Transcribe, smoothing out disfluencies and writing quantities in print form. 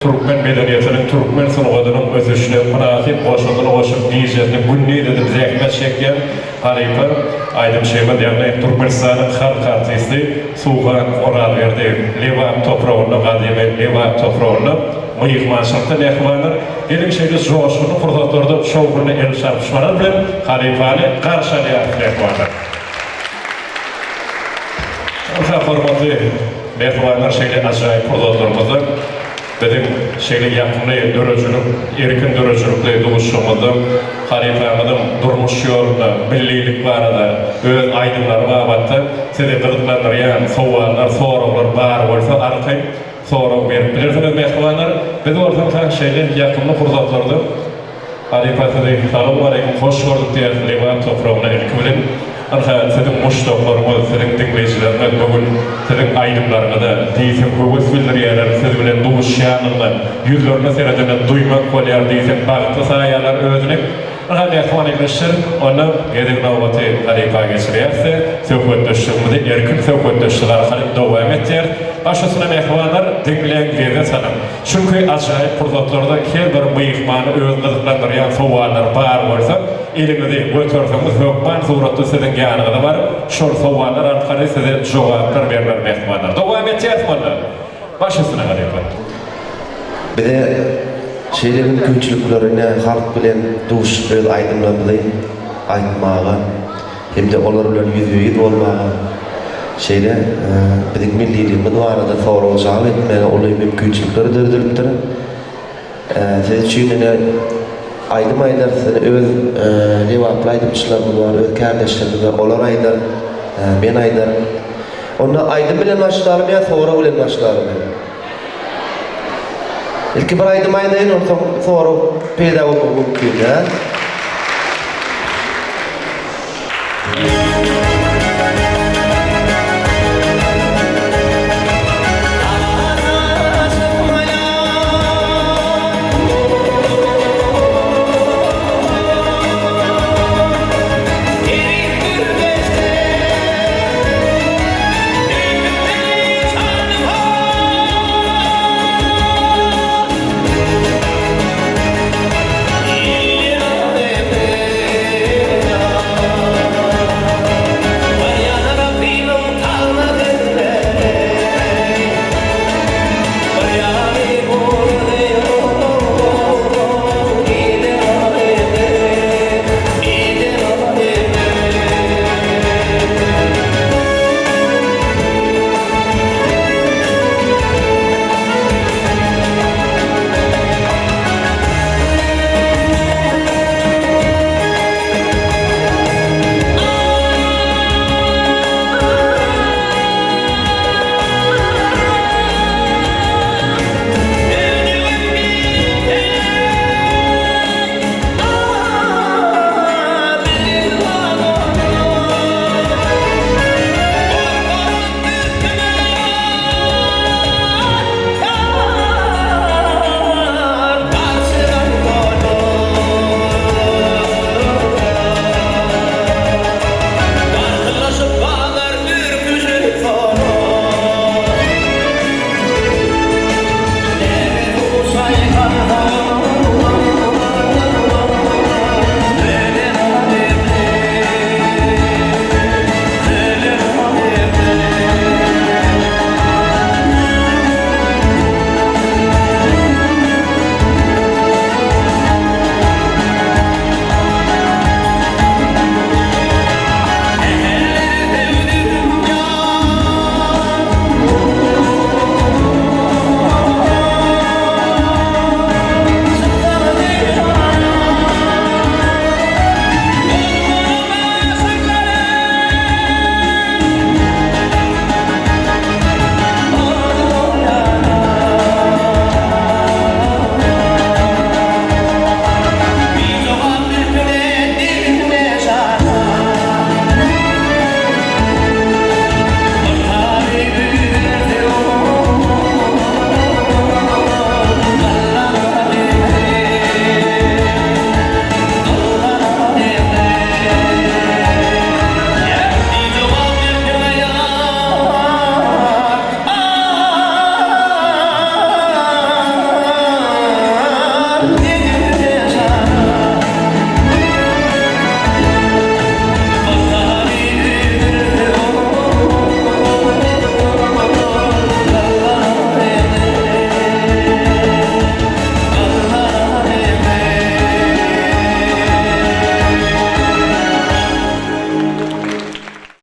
Türkmen medeniýetiniň, türkmen sungatynyň ösüşine mynasyp goşandyny goşup, gijesini gündiz edip zähmet çekýän halypa aýdymçymyz, ýagny Türkmenistanyň halk artisti Suhan Orazberdiýew Lebap topragynda, gadymy Lebap topragynda myhmançylykda mähribanlar. Geliň şeýle joşgunly pursatlarda şowhunly el çarpyşmalar bilen halypany garşy alýarys mähribanlar. Ynha hormatly mähribanlar şeýle ajaýyp pursatlarymyzda biziň şeýle ýakymly döredijilik, erkin döredijilikli duşuşygymyzda halypamyzyň durmuş ýolunda, millilik barada öz aýdymlary babatda sizi gyzyklandyrýan sowallar, soraglar bar bolsa arkaýyn sorag berip bilersiňiz mähribanlar. Biz bolsa ynha şeýle ýakymly pursatlarda Halypa sizi salowmaleýkim hoş gördük diýýäris Lebap topragyna ilki bilen. Ynha siziň muşdaklaryňyz, siziň diňleýjileriňiz bu gün siziň aýdymlaryňyza diýseň höwes bildirýärler, siz bilen duşýanyny, ýüzlerine seredende duýmak bolýar, diýseň bagtly saýýarlar özüni. Ynha mähriban ildeşler, onda gezek nobaty halypa geçirýäris-de, söhbetdeşligimizi erkin söhbetdeşlik arkaly dowam etýäris. Baş üstüne mähribanlar, diňläň, lezzet alyň. Çünki ajaýyp pursatlarda her bir myhmany öz gyzyklandyrýan sowallary bar bolsa, eliňizi göterseňiz hökman suratda siziň ýanyňyza baryp, şol sowallar arkaly size jogaplar berler mähribanlar. Dowam etýäris onda. Baş üstüne halypa. Bize şeýle mümkinçilikleri ine halk bilen duşup öz aýdymlarymyzy aýtmaga hem-de olar bilen ýüzbe-ýüz bolmaga, şeýle biziň milliligimiz barada sorag-jogap etmäge uly mümkinçilikler döredilipdir. Siz üçin ine aýdym aýdarys, ine öz lebaply aýdymçylarymyz bar, öz kärdeşlerimiz bar, olar aýdar, men aýdaryn. Onda aýdym bilen başlalymy ýa sorag bilen başlalymy? Ilki bir aýdym aýdaýyn, onsoň sorag peýda bolmagy mümkin, hä?